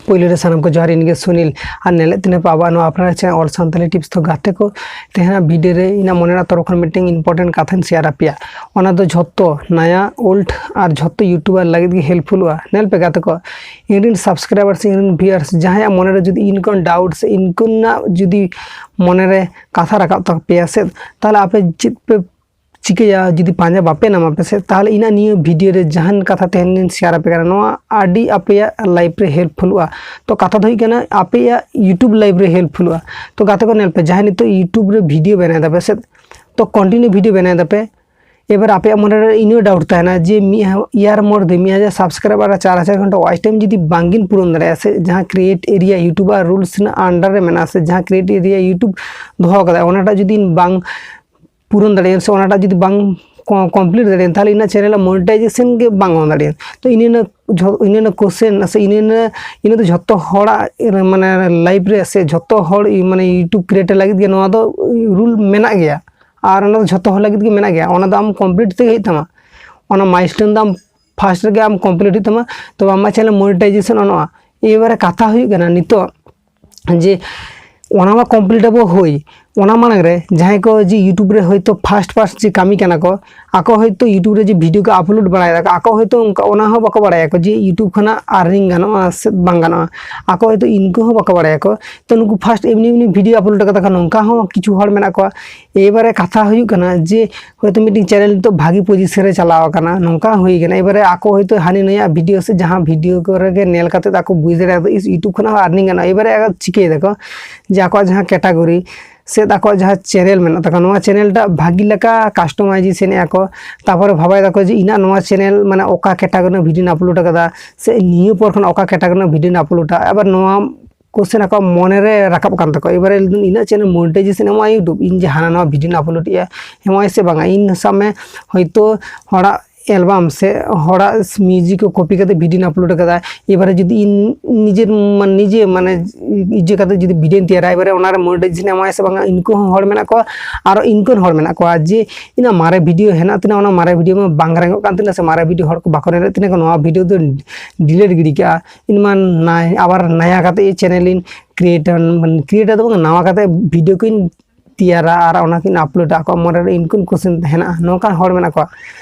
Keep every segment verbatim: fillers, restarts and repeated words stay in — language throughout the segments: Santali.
ᱯᱳᱭᱞᱳ ᱨᱮ ᱥᱟᱱᱟᱢ ᱠᱚ ᱡᱚᱦᱟᱨ, ᱤᱧ ᱜᱮ ᱥᱩᱱᱤᱞ᱾ ᱟᱨ ᱧᱮᱞᱮᱫ ᱛᱤᱧᱟᱹ ᱯᱮ ᱟᱵᱚᱣᱟᱜ ᱱᱚᱣᱟ ᱟᱯᱱᱟᱨ ᱪᱮᱱᱮᱞ ᱚᱞ ᱥᱟᱱᱛᱟᱲᱤ ᱴᱤᱯᱥ᱾ ᱛᱚ ᱜᱟᱛᱮ ᱠᱚ, ᱛᱮᱦᱮᱧᱟᱜ ᱵᱷᱤᱰᱤᱭᱳ ᱨᱮ ᱤᱧᱟᱹᱜ ᱢᱚᱱᱮ ᱨᱮᱱᱟᱜ ᱛᱚᱨᱚᱯ ᱠᱷᱚᱱ ᱢᱤᱫᱴᱮᱱ ᱤᱢᱯᱚᱨᱴᱮᱱᱴ ᱠᱟᱛᱷᱟᱧ ᱥᱮᱭᱟᱨ ᱟᱯᱮᱭᱟ᱾ ᱚᱱᱟ ᱫᱚ ᱡᱷᱚᱛᱚ ᱱᱟᱭᱟ ᱳᱞᱰ ᱟᱨ ᱡᱷᱚᱛᱚ ᱤᱭᱩᱴᱩᱵᱟᱨ ᱞᱟᱹᱜᱤᱫ ᱜᱮ ᱦᱮᱞᱯᱯᱷᱩᱞᱚᱜᱼᱟ᱾ ᱧᱮᱞ ᱯᱮ ᱜᱟᱛᱮ ᱠᱚ, ᱤᱧ ᱨᱮᱱ ᱥᱟᱵᱥᱠᱨᱟᱭᱵᱟᱨᱥ, ᱤᱧ ᱨᱮᱱ ᱵᱷᱤᱭᱩᱣᱟᱨᱥ, ᱡᱟᱦᱟᱸᱭᱟᱜ ᱢᱚᱱᱮ ᱨᱮ ᱡᱩᱫᱤ ᱤᱱᱠᱚᱱ ᱰᱟᱣᱩᱴ ᱥᱮ ᱤᱱᱠᱚᱱᱟᱜ ᱡᱩᱫᱤ ᱢᱚᱱᱮ ᱨᱮ ᱠᱟᱛᱷᱟ ᱨᱟᱠᱟᱵ ᱛᱟᱯᱮᱭᱟ ᱥᱮ, ᱛᱟᱦᱚᱞᱮ ᱟᱯᱮ ᱪᱮᱫ ᱯᱮ ᱪᱤᱠᱟᱹᱭᱟ? ᱡᱩᱫᱤ ᱯᱟᱸᱡᱟ ᱵᱟᱯᱮ ᱧᱟᱢᱟ ᱯᱮ ᱥᱮ, ᱛᱟᱦᱚᱞᱮ ᱤᱧᱟᱹᱜ ᱱᱤᱭᱟᱹ ᱵᱷᱤᱰᱤᱭᱳ ᱨᱮ ᱡᱟᱦᱟᱱ ᱠᱟᱛᱷᱟ ᱛᱮᱦᱮᱧ ᱞᱤᱧ ᱥᱮᱭᱟᱨ ᱟᱯᱮ ᱠᱟᱱᱟ, ᱱᱚᱣᱟ ᱟᱹᱰᱤ ᱟᱯᱮᱭᱟᱜ ᱞᱟᱭᱤᱯᱷ ᱨᱮ ᱦᱮᱞᱯᱯᱷᱩᱞᱚᱜᱼᱟ᱾ ᱛᱚ ᱠᱟᱛᱷᱟ ᱫᱚ ᱦᱩᱭᱩᱜ ᱠᱟᱱᱟ, ᱟᱯᱮᱭᱟᱜ ᱤᱭᱩᱴᱩᱵᱽ ᱞᱟᱭᱤᱯᱷ ᱨᱮ ᱦᱮᱞᱯᱯᱷᱩᱞᱚᱜᱼᱟ᱾ ᱛᱚ ᱜᱟᱛᱮ ᱠᱚ, ᱧᱮᱞ ᱯᱮ, ᱡᱟᱦᱟᱸᱭ ᱱᱤᱛᱚᱜ ᱤᱭᱩᱴᱩᱵᱽ ᱨᱮ ᱵᱷᱤᱰᱤᱭᱳ ᱵᱮᱱᱟᱣ ᱫᱟᱯᱮ ᱥᱮ, ᱛᱚ ᱠᱚᱱᱴᱤᱱᱤᱭᱩ ᱵᱷᱤᱰᱤᱭᱳ ᱵᱮᱱᱟᱣ ᱫᱟᱯᱮ, ᱮᱵᱟᱨ ᱟᱯᱮᱭᱟᱜ ᱢᱚᱱᱮ ᱨᱮ ᱤᱱᱟᱹ ᱰᱟᱣᱩᱴ ᱛᱟᱦᱮᱱᱟ ᱡᱮ ᱢᱤᱫ ᱦᱟ-, ᱤᱭᱟᱨ ᱢᱚᱫᱽᱫᱷᱮ ᱢᱤᱫ ᱦᱟᱡᱟᱨ ᱥᱟᱵᱥᱠᱨᱟᱭᱵᱟᱨ ᱟᱨ ᱪᱟᱨ ᱦᱟᱡᱟᱨ ᱜᱷᱚᱱᱴᱟ ᱣᱟᱪ ᱴᱟᱭᱤᱢ ᱡᱩᱫᱤ ᱵᱟᱝ ᱜᱤᱱ ᱯᱩᱨᱚᱱ ᱫᱟᱲᱮᱭᱟᱜᱼᱟ ᱥᱮ, ᱡᱟᱦᱟᱸ ᱠᱨᱤᱭᱮᱴ ᱮᱨᱤᱭᱟ ᱤᱭᱩᱴᱩᱵᱽ ᱟᱨ ᱨᱩᱞᱥ ᱨᱮᱱᱟᱜ ᱟᱱᱰᱟᱨ ᱨᱮ ᱢᱮᱱᱟᱜᱼᱟ ᱥᱮ, ᱡᱟᱦᱟᱸ ᱠᱨᱤᱭᱮᱴ ᱮᱨᱤᱭᱟ ᱤᱭᱩᱴᱩᱵᱽ ᱫᱚᱦᱚ ᱠᱟᱫᱟᱭ, ᱚᱱᱟᱴᱟᱜ ᱡᱩᱫᱤ ᱵᱟᱝ ᱯᱩᱨᱚᱱ ᱫᱟᱲᱮᱭᱟᱜᱼᱟ ᱥᱮ, ᱚᱱᱟᱴᱟᱜ ᱡᱩᱫᱤ ᱵᱟᱝ ᱠᱚᱢᱯᱞᱤᱴ ᱫᱟᱲᱮᱭᱟᱜᱼᱟ, ᱛᱟᱦᱚᱞᱮ ᱤᱧᱟᱹᱜ ᱪᱮᱱᱮᱞ ᱢᱚᱱᱤᱴᱟᱭᱡᱮᱥᱚᱱ ᱜᱮ ᱵᱟᱝ ᱚᱱ ᱫᱟᱲᱮᱭᱟᱜᱼᱟ᱾ ᱛᱚ ᱤᱱᱟᱹ ᱤᱱᱟᱹ ᱡᱷᱚ-, ᱤᱱᱟᱹ ᱤᱱᱟᱹ ᱠᱚᱥᱪᱮᱱ ᱥᱮ ᱤᱱᱟᱹ ᱤᱱᱟᱹ ᱤᱱᱟᱹ ᱫᱚ ᱡᱷᱚᱛᱚ ᱦᱚᱲᱟᱜ ᱢᱟᱱᱮ ᱞᱟᱭᱤᱯᱷ ᱨᱮ ᱥᱮ ᱡᱷᱚᱛᱚ ᱦᱚᱲ ᱢᱟᱱᱮ ᱤᱭᱩᱴᱩᱵᱽ ᱠᱨᱤᱭᱮᱴᱟᱨ ᱞᱟᱹᱜᱤᱫ ᱜᱮ ᱱᱚᱣᱟ ᱫᱚ ᱨᱩᱞ ᱢᱮᱱᱟᱜ ᱜᱮᱭᱟ᱾ ᱟᱨ ᱚᱱᱟ ᱫᱚ ᱡᱷᱚᱛᱚ ᱦᱚᱲ ᱞᱟᱹᱜᱤᱫ ᱜᱮ ᱢᱮᱱᱟᱜ ᱜᱮᱭᱟ᱾ ᱚᱱᱟ ᱫᱚ ᱟᱢ ᱠᱚᱢᱯᱞᱤᱴ ᱛᱮᱜᱮ ᱦᱩᱭᱩᱜ ᱛᱟᱢᱟ᱾ ᱚᱱᱟ ᱢᱟᱭᱤᱞᱥᱴᱳᱱ ᱫᱚ ᱟᱢ ᱯᱷᱟᱥᱴ ᱨᱮᱜᱮ ᱟᱢ ᱠᱚᱢᱯᱞᱤᱴ ᱦᱩᱭᱩᱜ ᱛᱟᱢᱟ, ᱛᱚᱵᱮ ᱟᱢᱟᱜ ᱪᱮᱱᱮᱞ ᱢᱚᱱᱤᱴᱟᱭᱡᱮᱥᱚᱱ ᱚᱱᱚᱜᱼᱟ᱾ ᱮᱵᱟᱨᱮ ᱠᱟᱛᱷᱟ ᱦᱩᱭᱩᱜ ᱠᱟᱱᱟ ᱱᱤᱛᱚᱜ ᱡᱮ ᱚᱱᱟ ᱢᱟ ᱠᱚᱢᱯᱞᱤᱴ ᱟᱵᱚ ᱦᱩᱭ, ᱚᱱᱟ ᱢᱟᱲᱟᱝ ᱨᱮ ᱡᱟᱦᱟᱸᱭ ᱠᱚ ᱡᱮ ᱤᱭᱩᱴᱩᱵᱽ ᱨᱮ ᱦᱚᱭᱛᱳ ᱯᱷᱟᱥᱴ ᱯᱷᱟᱥᱴ ᱡᱮ ᱠᱟᱹᱢᱤ ᱠᱟᱱᱟ ᱠᱚ, ᱟᱠᱚ ᱦᱚᱭᱛᱳ ᱤᱭᱩᱴᱩᱵᱽ ᱨᱮ ᱡᱮ ᱵᱷᱤᱰᱤᱭᱳ ᱠᱚ ᱟᱯᱞᱳᱰ ᱵᱟᱲᱟᱭ ᱫᱟᱠᱚ, ᱟᱠᱚ ᱦᱚᱭᱛᱳ ᱚᱱᱠᱟ ᱚᱱᱟ ᱦᱚᱸ ᱵᱟᱠᱚ ᱵᱟᱲᱟᱭᱟᱠᱚ ᱡᱮ ᱤᱭᱩᱴᱩᱵᱽ ᱠᱷᱚᱱᱟᱜ ᱟᱨᱱᱤᱝ ᱜᱟᱱᱚᱜᱼᱟ ᱥᱮ ᱵᱟᱝ ᱜᱟᱱᱚᱜᱼᱟ, ᱟᱠᱚ ᱦᱚᱭᱛᱳ ᱤᱱᱠᱟᱹ ᱦᱚᱸ ᱵᱟᱠᱚ ᱵᱟᱲᱟᱭᱟᱠᱚ᱾ ᱛᱚ ᱱᱩᱠᱩ ᱯᱷᱟᱥᱴ ᱮᱢᱱᱤ ᱮᱢᱱᱤ ᱵᱷᱤᱰᱤᱭᱳ ᱟᱯᱞᱳᱰ ᱠᱟᱫᱟ ᱠᱚ, ᱱᱚᱝᱠᱟ ᱦᱚᱸ ᱠᱤᱪᱷᱩ ᱦᱚᱲ ᱢᱮᱱᱟᱜ ᱠᱚᱣᱟ᱾ ᱮᱵᱟᱨᱮ ᱠᱟᱛᱷᱟ ᱦᱩᱭᱩᱜ ᱠᱟᱱᱟ ᱡᱮ ᱦᱚᱭᱛᱳ ᱢᱤᱫᱴᱤᱡ ᱪᱮᱱᱮᱞ ᱱᱤᱛᱚᱜ ᱵᱷᱟᱜᱤ ᱯᱚᱡᱤᱥᱚᱱ ᱨᱮ ᱪᱟᱞᱟᱣ ᱟᱠᱟᱱᱟ, ᱱᱚᱝᱠᱟ ᱦᱩᱭ ᱠᱟᱱᱟ᱾ ᱮᱵᱟᱨᱮ ᱟᱠᱚ ᱦᱚᱭᱛᱳ ᱦᱟᱹᱱᱤ ᱱᱟᱹᱭᱟᱜ ᱵᱷᱤᱰᱤᱭᱳ ᱥᱮ ᱡᱟᱦᱟᱸ ᱵᱷᱤᱰᱤᱭᱳ ᱠᱚᱨᱮ ᱜᱮ ᱧᱮᱞ ᱠᱟᱛᱮ ᱟᱠᱚ ᱵᱩᱡᱽ ᱫᱟᱲᱮᱭᱟᱜᱼᱟ ᱤᱥ ᱤᱭᱩᱴᱩᱵᱽ ᱠᱷᱚᱱᱟᱜ ᱦᱚᱸ ᱟᱨᱱᱤᱝ ᱜᱟᱱᱚᱜᱼᱟ᱾ ᱮᱵᱟᱨᱮ ᱟᱠᱚ ᱪᱤᱠᱟᱹᱭ ᱫᱟᱠᱚ ᱡᱮ ᱟᱠᱚᱣᱟᱜ ᱡᱟᱦᱟᱸ ᱠᱮᱴᱟᱜᱚᱨᱤ ᱥᱮ ᱟᱠᱚᱣᱟᱜ ᱡᱟᱦᱟᱸ ᱪᱮᱱᱮᱞ ᱢᱮᱱᱟᱜ ᱛᱟᱠᱚᱣᱟ, ᱱᱚᱣᱟ ᱪᱮᱱᱮᱞ ᱴᱟᱜ ᱵᱷᱟᱹᱜᱤ ᱞᱮᱠᱟ ᱠᱟᱥᱴᱚᱢᱟᱭᱡᱮᱥᱚᱱ ᱮᱫᱼᱟ ᱠᱚ᱾ ᱛᱟᱨᱯᱚᱨᱮ ᱵᱷᱟᱵᱟᱭ ᱫᱟᱠᱚ ᱡᱮ ᱤᱧᱟᱹᱜ ᱱᱚᱣᱟ ᱪᱮᱱᱮᱞ ᱢᱟᱱᱮ ᱚᱠᱟ ᱠᱮᱴᱟᱜᱚᱨᱤ ᱨᱮᱱᱟᱜ ᱵᱷᱤᱰᱤᱭᱳᱧ ᱟᱯᱞᱳᱰ ᱟᱠᱟᱫᱟ ᱥᱮ ᱱᱤᱭᱟᱹ ᱯᱚᱨ ᱠᱷᱚᱱ ᱚᱠᱟ ᱠᱮᱴᱟᱜᱚᱨᱤ ᱨᱮᱱᱟᱜ ᱵᱷᱤᱰᱤᱭᱳᱧ ᱟᱯᱞᱳᱰᱟ᱾ ᱟᱵᱟᱨ ᱱᱚᱣᱟ ᱠᱚᱥᱪᱮᱱ ᱟᱠᱚᱣᱟᱜ ᱢᱚᱱᱮ ᱨᱮ ᱨᱟᱠᱟᱵ ᱠᱟᱱ ᱛᱟᱠᱚᱣᱟ, ᱮᱵᱟᱨᱮ ᱤᱱᱟᱹᱜ ᱪᱮᱱᱮᱞ ᱢᱚᱱᱤᱴᱟᱭᱡᱮᱥᱚᱱ ᱮᱢᱚᱜᱼᱟ ᱤᱭᱩᱴᱩᱵᱽ, ᱤᱧ ᱡᱟᱦᱟᱱᱟᱜ ᱱᱚᱣᱟ ᱵᱷᱤᱰᱤᱭᱳᱧ ᱟᱯᱞᱳᱰ ᱮᱫᱼᱟ, ᱮᱢᱚᱜᱼᱟᱭ ᱥᱮ ᱵᱟᱝᱟ? ᱤᱧ ᱥᱟᱵ ᱢᱮ ᱦᱚᱭᱛᱳ ᱦᱚᱲᱟᱜ ᱮᱞᱵᱟᱢ ᱥᱮ ᱦᱚᱲᱟᱜ ᱢᱤᱭᱩᱡᱤᱠ ᱠᱚ ᱠᱚᱯᱤ ᱠᱟᱛᱮ ᱵᱷᱤᱰᱤᱭᱳᱧ ᱟᱯᱞᱳᱰ ᱠᱟᱫᱟ, ᱮᱵᱟᱨᱮ ᱡᱩᱫᱤ ᱤᱧ ᱱᱤᱡᱮᱨ ᱢᱟᱱᱮ ᱱᱤᱡᱮ ᱢᱟᱱᱮ ᱤᱭᱟᱹ ᱠᱟᱛᱮ ᱡᱩᱫᱤ ᱵᱷᱤᱰᱤᱭᱳᱧ ᱛᱮᱭᱟᱨᱟ, ᱮᱵᱟᱨᱮ ᱚᱱᱟᱨᱮ ᱢᱚᱱᱮᱴᱟᱭᱡᱮᱥᱚᱱ ᱮ ᱮᱢᱟᱭᱟ ᱥᱮ ᱵᱟᱝᱟ, ᱤᱱᱠᱩ ᱦᱚᱸ ᱦᱚᱲ ᱢᱮᱱᱟᱜ ᱠᱚᱣᱟ᱾ ᱟᱨᱚ ᱤᱱᱠᱩ ᱦᱚᱲ ᱢᱮᱱᱟᱜ ᱠᱚᱣᱟ ᱡᱮ ᱤᱧᱟᱹᱜ ᱢᱟᱨᱮ ᱵᱷᱤᱰᱤᱭᱳ ᱦᱮᱱᱟᱜ ᱛᱤᱧᱟᱹ, ᱚᱱᱟ ᱢᱟᱨᱮ ᱵᱷᱤᱰᱤᱭᱳ ᱢᱟ ᱵᱟᱝ ᱨᱮᱸᱜᱚᱜ ᱠᱟᱱ ᱛᱤᱧᱟᱹ ᱥᱮ ᱢᱟᱨᱮ ᱵᱷᱤᱰᱤᱭᱳ ᱦᱚᱲ ᱠᱚ ᱵᱟᱠᱚ ᱧᱮᱞᱮᱫ ᱛᱤᱧᱟᱹ, ᱱᱚᱣᱟ ᱵᱷᱤᱰᱤᱭᱳ ᱫᱚ ᱰᱤᱞᱤᱴ ᱜᱤᱰᱤ ᱠᱟᱜᱼᱟ, ᱤᱧ ᱢᱟ ᱱᱟᱭ-, ᱟᱵᱟᱨ ᱱᱟᱭᱟ ᱠᱟᱛᱮ ᱪᱮᱱᱮᱞ ᱤᱧ ᱠᱨᱤᱭᱮᱴ, ᱢᱟᱱᱮ ᱠᱨᱤᱭᱮᱴ ᱫᱚ ᱵᱟᱝ, ᱱᱟᱣᱟ ᱠᱟᱛᱮ ᱵᱷᱤᱰᱤᱭᱳ ᱠᱚᱧ ᱛᱮᱭᱟᱨᱟ ᱟᱨ ᱚᱱᱟ ᱠᱤᱱ ᱟᱯᱞᱳᱰᱟ, ᱟᱠᱚᱣᱟᱜ ᱢᱚᱱᱮ ᱨᱮ ᱤᱱᱠᱩᱱ ᱠᱩᱥᱤ ᱦᱮᱱᱟᱜᱼᱟ, ᱱᱚᱝᱠᱟᱱ ᱦᱚᱲ ᱢᱮᱱᱟᱜ ᱠᱚᱣᱟ᱾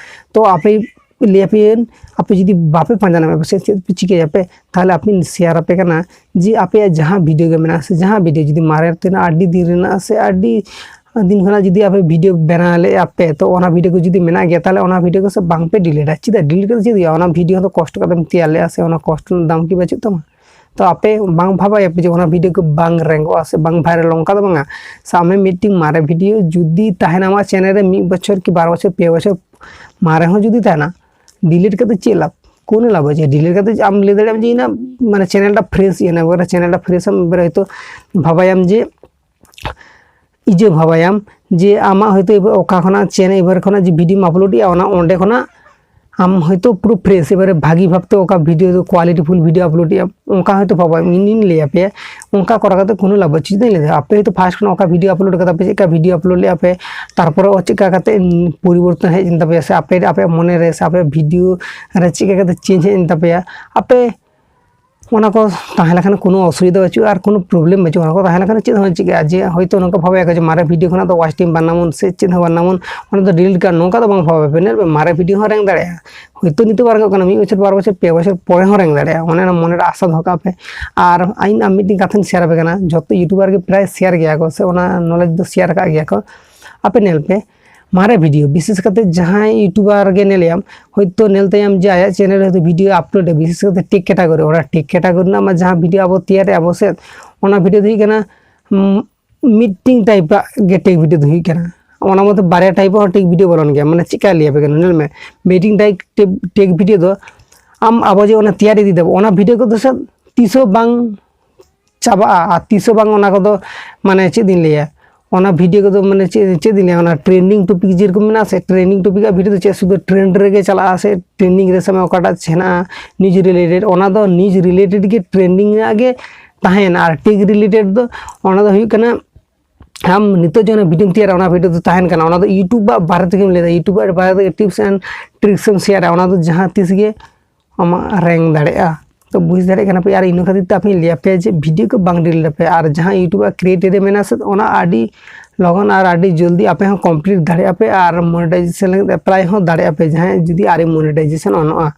ᱛᱚ ᱟᱯᱮ ᱞᱟᱹᱭ ᱟᱯᱮᱭᱟᱹᱧ, ᱟᱯᱮ ᱡᱩᱫᱤ ᱵᱟᱯᱮ ᱯᱟᱸᱡᱟ ᱧᱟᱢᱟ, ᱯᱟᱥᱮᱡ ᱪᱮᱫ ᱯᱮ ᱪᱤᱠᱟᱹᱭᱟ ᱯᱮ? ᱛᱟᱦᱚᱞᱮ ᱟᱯᱮᱧ ᱥᱮᱭᱟᱨ ᱟᱯᱮ ᱠᱟᱱᱟ ᱡᱮ ᱟᱯᱮᱭᱟᱜ ᱡᱟᱦᱟᱸ ᱵᱷᱤᱰᱤᱭᱳ ᱜᱮ ᱢᱮᱱᱟᱜᱼᱟ ᱥᱮ ᱡᱟᱦᱟᱸ ᱵᱷᱤᱰᱤᱭᱳ ᱡᱩᱫᱤ ᱢᱟᱨᱮ ᱛᱮᱱᱟᱜ ᱟᱹᱰᱤ ᱫᱤᱱ ᱨᱮᱱᱟᱜ ᱥᱮ ᱟᱹᱰᱤ ᱫᱤᱱ ᱠᱷᱚᱱᱟᱜ ᱡᱩᱫᱤ ᱟᱯᱮ ᱵᱷᱤᱰᱤᱭᱳ ᱵᱮᱱᱟᱣ ᱞᱮᱫᱼᱟ ᱯᱮ, ᱛᱚ ᱚᱱᱟ ᱵᱷᱤᱰᱤᱭᱳ ᱠᱚ ᱡᱩᱫᱤ ᱢᱮᱱᱟᱜ ᱜᱮᱭᱟ, ᱛᱟᱦᱚᱞᱮ ᱚᱱᱟ ᱵᱷᱤᱰᱤᱭᱳ ᱠᱚ ᱥᱮ ᱵᱟᱝ ᱯᱮ ᱰᱤᱞᱤᱴᱟ᱾ ᱪᱮᱫᱟᱜ ᱰᱤᱞᱤᱴ ᱠᱟᱛᱮ ᱪᱮᱫ ᱦᱩᱭᱩᱜᱼᱟ? ᱚᱱᱟ ᱵᱷᱤᱰᱤᱭᱳ ᱦᱚᱸ ᱛᱚ ᱠᱚᱥᱴ ᱠᱟᱛᱮᱢ ᱛᱮᱭᱟᱨ ᱞᱮᱫᱼᱟ ᱥᱮ ᱚᱱᱟ ᱠᱚᱥᱴ ᱨᱮᱱᱟᱜ ᱫᱟᱢ ᱠᱤ ᱵᱟᱹᱪᱩᱜ ᱛᱟᱢᱟ? ᱛᱚ ᱟᱯᱮ ᱵᱟᱝ ᱵᱷᱟᱵᱟᱭᱟᱯᱮ ᱡᱮ ᱚᱱᱟ ᱵᱷᱤᱰᱤᱭᱳ ᱠᱚ ᱵᱟᱝ ᱨᱮᱸᱜᱚᱜᱼᱟ ᱥᱮ ᱵᱟᱝ ᱵᱷᱟᱭᱨᱟᱞ, ᱚᱱᱠᱟ ᱫᱚ ᱵᱟᱝᱟ᱾ ᱥᱟᱵ ᱢᱮ ᱢᱤᱫᱴᱤᱝ ᱢᱟᱨᱮ ᱵᱷᱤᱰᱤᱭᱳ ᱡᱩᱫᱤ ᱛᱟᱦᱮᱱᱟ ᱟᱢᱟᱜ ᱪᱮᱱᱮᱞ ᱨᱮ ᱢᱤᱫ ᱵᱚᱪᱷᱚᱨ ᱠᱤ ᱵᱟᱨ ᱵᱚᱪᱷᱚᱨ, ᱯᱮ ᱵᱚᱪᱷᱚᱨ ᱢᱟᱨᱮ ᱦᱚᱸ ᱡᱩᱫᱤ ᱛᱟᱦᱮᱱᱟ, ᱰᱤᱞᱤᱴ ᱠᱟᱛᱮ ᱪᱮᱫ ᱞᱟᱵᱷ? ᱠᱳᱱᱳ ᱞᱟᱵᱷ ᱵᱟᱹᱪᱩᱜᱼᱟ᱾ ᱰᱤᱞᱤᱴ ᱠᱟᱛᱮ ᱟᱢ ᱞᱟᱹᱭ ᱫᱟᱲᱮᱭᱟᱜ ᱟᱢ ᱡᱮ ᱤᱧᱟᱹᱜ ᱢᱟᱱᱮ ᱪᱮᱱᱮᱞ ᱴᱟ ᱯᱷᱨᱮᱥ ᱤᱭᱟᱹ ᱮᱵᱟᱨᱮ ᱪᱮᱱᱮᱞ ᱴᱟ ᱯᱷᱨᱮᱥ ᱟᱢ, ᱮᱵᱟᱨᱮ ᱦᱚᱭᱛᱳ ᱵᱷᱟᱵᱟᱭᱟᱢ ᱡᱮ ᱤᱭᱟᱹ ᱵᱷᱟᱵᱟᱭᱟᱢ ᱡᱮ ᱟᱢᱟᱜ ᱦᱚᱭᱛᱳ ᱮᱵᱟᱨ ᱚᱠᱟ ᱠᱷᱚᱱᱟᱜ ᱪᱮᱱᱮᱞ ᱮᱵᱟᱨ ᱠᱷᱚᱱᱟᱜ ᱡᱮ ᱵᱷᱤᱰᱤᱭᱳᱢ ᱟᱯᱞᱳᱰ ᱮᱜᱼᱟ, ᱚᱱᱟ ᱚᱸᱰᱮ ᱠᱷᱚᱱᱟᱜ ᱟᱢ ᱦᱚᱭᱛᱳ ᱯᱩᱨᱟᱹ ᱯᱷᱨᱮᱥ ᱮᱵᱟᱨᱮ ᱵᱷᱟᱹᱜᱤ ᱵᱷᱟᱵᱛᱮ ᱚᱠᱟ ᱵᱷᱤᱰᱤᱭᱳ ᱫᱚ ᱠᱳᱣᱟᱞᱤᱴᱤ ᱯᱷᱩᱞ ᱵᱷᱤᱰᱤᱭᱳ ᱟᱯᱞᱳᱰ ᱮᱜᱼᱟ, ᱚᱱᱠᱟ ᱦᱚᱭᱛᱳ ᱵᱷᱟᱵᱟᱭᱟᱢ᱾ ᱤᱧᱤᱧ ᱞᱟᱹᱭ ᱟᱯᱮᱭᱟ, ᱚᱱᱠᱟ ᱠᱚᱨᱟᱣ ᱠᱟᱛᱮ ᱠᱳᱱᱳ ᱞᱟᱵᱷ ᱵᱟᱹᱪᱩᱜ᱾ ᱪᱮᱫᱟᱜ ᱤᱧ ᱞᱟᱹᱭ ᱫᱟ, ᱟᱯᱮ ᱦᱚᱭᱛᱳ ᱯᱷᱟᱥᱴ ᱠᱷᱚᱱ ᱚᱠᱟ ᱵᱷᱤᱰᱤᱭᱳ ᱟᱯᱞᱳᱰ ᱠᱟᱫᱟ ᱯᱮ, ᱪᱮᱫ ᱞᱮᱠᱟ ᱵᱷᱤᱰᱤᱭᱳ ᱟᱯᱞᱳᱰ ᱞᱮᱜᱼᱟ ᱯᱮ, ᱛᱟᱨᱯᱚᱨᱮ ᱪᱮᱫ ᱞᱮᱠᱟ ᱠᱟᱛᱮ ᱯᱚᱨᱤᱵᱚᱨᱛᱚᱱ ᱦᱮᱡ ᱮᱱ ᱛᱟᱯᱮᱭᱟ ᱥᱮ ᱟᱯᱮ ᱟᱯᱮᱭᱟᱜ ᱢᱚᱱᱮ ᱨᱮ ᱥᱮ ᱟᱯᱮᱭᱟᱜ ᱵᱷᱤᱰᱤᱭᱳ ᱨᱮ ᱪᱮᱫ ᱞᱮᱠᱟ ᱠᱟᱛᱮ ᱪᱮᱧᱡᱽ ᱦᱮᱡ ᱮᱱ ᱛᱟᱯᱮᱭᱟ, ᱟᱯᱮ ᱚᱱᱟ ᱠᱚ ᱛᱟᱦᱮᱸ ᱞᱮᱠᱷᱟᱱ ᱠᱳᱱᱳ ᱚᱥᱩᱵᱤᱫᱷᱟ ᱵᱟᱹᱪᱩᱜᱼᱟ ᱟᱨ ᱠᱳᱱᱳ ᱯᱨᱚᱵᱞᱮᱢ ᱵᱟᱹᱪᱩᱜᱼᱟ᱾ ᱚᱱᱟ ᱠᱚ ᱛᱟᱦᱮᱸ ᱞᱮᱠᱷᱟᱱ ᱪᱮᱫ ᱦᱚᱸ ᱪᱤᱠᱟᱹᱜᱼᱟ᱾ ᱡᱮ ᱦᱚᱭᱛᱳ ᱱᱚᱝᱠᱟ ᱵᱷᱟᱵᱮ ᱟᱠᱚ ᱡᱮ ᱢᱟᱨᱮ ᱵᱷᱤᱰᱤᱭᱳ ᱠᱷᱚᱱᱟᱜ ᱫᱚ ᱣᱟᱪ ᱴᱟᱭᱤᱢ ᱵᱟᱝ ᱧᱟᱢᱚᱱ ᱥᱮ ᱪᱮᱫ ᱦᱚᱸ ᱵᱟᱝ ᱧᱟᱢᱚᱱ, ᱚᱱᱟ ᱫᱚ ᱰᱤᱞᱤᱴ ᱠᱟᱜ, ᱱᱚᱝᱠᱟ ᱫᱚ ᱵᱟᱝ ᱵᱷᱟᱵᱟᱭ ᱯᱮ᱾ ᱧᱮᱞ ᱯᱮ, ᱢᱟᱨᱮ ᱵᱷᱤᱰᱤᱭᱳ ᱦᱚᱸ ᱨᱮᱝ ᱫᱟᱲᱮᱭᱟᱜᱼᱟ, ᱦᱚᱭᱛᱳ ᱱᱤᱛᱚᱜ ᱵᱟᱝ ᱨᱮᱝᱚᱜ ᱠᱟᱱᱟ, ᱢᱤᱫ ᱵᱚᱪᱷᱚᱨ ᱵᱟᱨ ᱵᱚᱪᱷᱚᱨ ᱯᱮ ᱵᱚᱪᱷᱚᱨ ᱯᱚᱨᱮ ᱦᱚᱸ ᱨᱮᱝ ᱫᱟᱲᱮᱭᱟᱜᱼᱟ᱾ ᱚᱱᱮ ᱚᱱᱟ ᱢᱚᱱᱮ ᱨᱮ ᱟᱥᱟ ᱫᱚᱦᱚ ᱠᱟᱜ ᱯᱮ᱾ ᱟᱨ ᱤᱧ ᱟᱢ ᱢᱤᱫᱴᱮᱱ ᱠᱟᱛᱷᱟᱧ ᱥᱮᱭᱟᱨ ᱟᱯᱮ ᱠᱟᱱᱟ, ᱡᱚᱛᱚ ᱭᱩᱴᱩᱵᱟᱨ ᱜᱮ ᱯᱨᱟᱭ ᱥᱮᱭᱟᱨ ᱜᱮᱭᱟ ᱠᱚ ᱥᱮ ᱚᱱᱟ ᱱᱚᱞᱮᱡᱽ ᱫᱚ ᱥᱮᱭᱟᱨ ᱟᱠᱟᱫ ᱜᱮᱭᱟ ᱠᱚ᱾ ᱟᱯᱮ ᱧᱮᱞ ᱯᱮ, ᱢᱟᱨᱮ ᱵᱷᱤᱰᱤᱭᱳ, ᱵᱤᱥᱮᱥ ᱠᱟᱛᱮ ᱡᱟᱦᱟᱸᱭ ᱭᱩᱴᱩᱵᱟᱨ ᱜᱮ ᱧᱮᱞᱮᱭᱟᱢ, ᱦᱚᱭᱛᱳ ᱧᱮᱞ ᱛᱟᱭᱟᱢ ᱡᱮ ᱟᱭᱟᱜ ᱪᱮᱱᱮᱞ ᱨᱮ ᱦᱚᱭᱛᱳ ᱵᱷᱤᱰᱤᱭᱳ ᱟᱯᱞᱳᱰ ᱮᱫᱟ, ᱵᱤᱥᱮᱥ ᱠᱟᱛᱮ ᱴᱮᱠ ᱠᱮᱴᱟᱜᱚᱨᱤ, ᱚᱱᱟ ᱴᱮᱠ ᱠᱮᱴᱟᱜᱚᱨᱤ ᱨᱮᱱᱟᱜ ᱢᱟ ᱡᱟᱦᱟᱸ ᱵᱷᱤᱰᱤᱭᱳ ᱟᱵᱚ ᱛᱮᱭᱟᱨᱮᱜᱼᱟ ᱟᱵᱚ ᱥᱮ, ᱚᱱᱟ ᱵᱷᱤᱰᱤᱭᱳ ᱫᱚ ᱦᱩᱭᱩᱜ ᱠᱟᱱᱟ, ᱩᱢ, ᱢᱤᱫᱴᱤᱝ ᱴᱟᱭᱤᱯ ᱟᱜ ᱜᱮ ᱴᱮᱠ ᱵᱷᱤᱰᱤᱭᱳ ᱫᱚ ᱦᱩᱭᱩᱜ ᱠᱟᱱᱟ᱾ ᱚᱱᱟ ᱢᱚᱫᱽᱫᱷᱮ ᱵᱟᱨᱭᱟ ᱴᱟᱭᱤᱯ ᱦᱚᱸ ᱴᱮᱠ ᱵᱷᱤᱰᱤᱭᱳ ᱵᱚᱞᱚᱱ ᱜᱮᱭᱟ᱾ ᱢᱟᱱᱮ ᱪᱮᱫ ᱞᱮᱠᱟᱭ ᱞᱟᱹᱭ ᱟᱯᱮ ᱠᱟᱱᱟ, ᱧᱮᱞ ᱢᱮ, ᱢᱤᱫᱴᱤᱝ ᱴᱟᱭᱤᱯ ᱴᱮᱠ, ᱴᱮᱠ ᱵᱷᱤᱰᱤᱭᱳ ᱫᱚ ᱟᱢ ᱟᱵᱚ ᱡᱮ ᱚᱱᱟ ᱛᱮᱭᱟᱨ ᱤᱫᱤ ᱫᱟᱵᱚ, ᱚᱱᱟ ᱵᱷᱤᱰᱤᱭᱳ ᱠᱚᱫᱚ ᱥᱮ ᱛᱤᱥ ᱦᱚᱸ ᱵᱟᱝ ᱪᱟᱵᱟᱜᱼᱟ ᱟᱨ ᱛᱤᱥ ᱦᱚᱸ ᱵᱟᱝ ᱚᱱᱟ ᱠᱚᱫᱚ, ᱢᱟᱱᱮ ᱪᱮᱫ ᱤᱧ ᱞᱟᱹᱭᱟ, ᱚᱱᱟ ᱵᱷᱤᱰᱤᱭᱳ ᱠᱚᱫᱚ ᱢᱟᱱᱮ ᱪᱮᱫ ᱪᱮᱫ ᱤᱧ ᱞᱟᱹᱭᱟ, ᱚᱱᱟ ᱴᱨᱮᱱᱰᱤᱝ ᱴᱚᱯᱤᱠ ᱡᱮᱨᱚᱠᱚᱢ ᱢᱮᱱᱟᱜᱼᱟ ᱥᱮ, ᱴᱨᱮᱱᱰᱤᱝ ᱴᱚᱯᱤᱠᱟᱜ ᱵᱷᱤᱰᱤᱭᱳ ᱫᱚ ᱪᱮᱫ ᱥᱩᱫᱷᱩ ᱴᱨᱮᱱᱰ ᱨᱮᱜᱮ ᱪᱟᱞᱟᱜᱼᱟ ᱥᱮ, ᱴᱨᱮᱱᱰᱤᱝ ᱨᱮ ᱥᱟᱢᱮ ᱚᱠᱟᱴᱟᱜ ᱦᱮᱱᱟᱜᱼᱟ ᱱᱤᱭᱩᱡᱽ ᱨᱤᱞᱮᱴᱮᱰ, ᱚᱱᱟ ᱫᱚ ᱱᱤᱭᱩᱡᱽ ᱨᱤᱞᱮᱴᱮᱰ ᱜᱮ ᱴᱨᱮᱱᱰᱤᱝ ᱟᱜ ᱜᱮ ᱛᱟᱦᱮᱱᱟ᱾ ᱟᱨ ᱴᱮᱠ ᱨᱤᱞᱮᱴᱮᱰ ᱫᱚ ᱚᱱᱟ ᱫᱚ ᱦᱩᱭᱩᱜ ᱠᱟᱱᱟ ᱟᱢ ᱱᱤᱛᱚᱜ ᱡᱟᱦᱟᱸ ᱵᱷᱤᱰᱤᱭᱳᱢ ᱛᱮᱭᱟᱨᱟ, ᱚᱱᱟ ᱵᱷᱤᱰᱤᱭᱳ ᱫᱚ ᱛᱟᱦᱮᱱ ᱠᱟᱱᱟ, ᱚᱱᱟ ᱫᱚ YouTube ᱟᱜ ᱵᱟᱨᱮ ᱛᱮᱜᱮᱢ ᱞᱟᱹᱭᱫᱟ, YouTube ᱟᱜ ᱵᱟᱨᱮ ᱛᱮᱜᱮ ᱴᱤᱯᱥ ᱮᱱᱰ ᱴᱨᱤᱠᱥ ᱮᱢ ᱥᱮᱭᱟᱨᱟ, ᱚᱱᱟ ᱫᱚ ᱡᱟᱦᱟᱸ ᱛᱤᱥ ᱜᱮ ᱟᱢᱟᱜ ᱨᱮᱝᱠ ᱫᱟᱲᱮᱭᱟᱜᱼᱟ᱾ ᱛᱚ ᱵᱩᱡᱽ ᱫᱟᱲᱮᱭᱟᱜ ᱠᱟᱱᱟ ᱯᱮ, ᱟᱨ ᱤᱱᱟᱹ ᱠᱷᱟᱹᱛᱤᱨ ᱛᱮ ᱟᱯᱮᱧ ᱞᱟᱹᱭᱟ ᱯᱮ ᱡᱮ ᱵᱷᱤᱰᱤᱭᱳ ᱠᱚ ᱵᱟᱝ ᱰᱤᱞᱤᱴ ᱟᱯᱮ, ᱟᱨ ᱡᱟᱦᱟᱸ YouTube ᱟᱜ ᱠᱨᱟᱭᱴᱮᱨᱤᱭᱟ ᱢᱮᱱᱟᱜᱼᱟ ᱥᱮ, ᱚᱱᱟ ᱟᱹᱰᱤ ᱞᱚᱜᱚᱱ ᱟᱨ ᱟᱹᱰᱤ ᱡᱚᱞᱫᱤ ᱟᱯᱮ ᱦᱚᱸ ᱠᱚᱢᱯᱞᱤᱴ ᱫᱟᱲᱮᱭᱟᱜᱼᱟ ᱯᱮ, ᱟᱨ ᱢᱚᱱᱮᱴᱟᱭᱡᱮᱥᱚᱱ ᱞᱟᱹᱜᱤᱫ ᱮᱯᱞᱟᱭ ᱦᱚᱸ ᱫᱟᱲᱮᱭᱟᱜᱼᱟ ᱯᱮ, ᱡᱟᱦᱟᱸᱭ ᱡᱩᱫᱤ ᱟᱹᱣᱨᱤ ᱢᱚᱱᱮᱴᱟᱭᱡᱮᱥᱚᱱ ᱚᱱᱚᱜᱼᱟ᱾